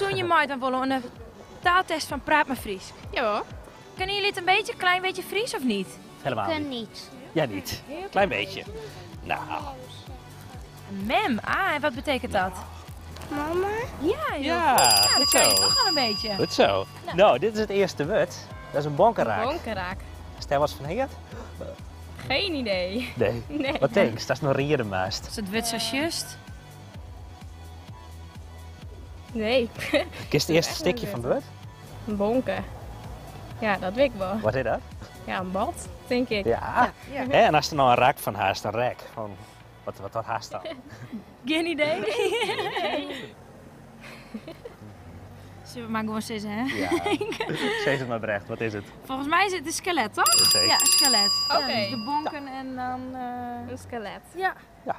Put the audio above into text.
Soene je meidwaan wolle oan de taaltest fan Praat mar Frysk? Jawol. Kunnen jullie het een beetje, klein beetje Fries of niet? Helemaal Ken niet. niet. Ja, niet. Klein beetje. Nou, Mem, ah, en wat betekent dat? Mama? Ja, heel Ja, goed. Ja, dat goed kan je zo. toch al een beetje. goed zo. Nou, dit is het eerste woord. Dat is een bonkeraak. Bonkeraak. Stel wat van heet? Geen idee. Nee. Nee. Wat denkst? Dat is nog rierenmaast. Is het wit zo juist? Nee. Kies het eerste stukje van het woord? Een bonken. Ja, dat weet ik wel. Wat is dat? Ja, een bad, denk ik. Ja. Ja. Hè, en als er nou een raak van haast, een rek. Van, wat, wat, wat haast dan? Geen idee. Zullen we maar gewoon zitten, hè? Ja. Zeg het maar Brecht, wat is het? Volgens mij is het een skelet, toch? Zeker. Ja, een skelet. Oké. Ja, dus de bonken en dan... Een skelet. Ja. Ja.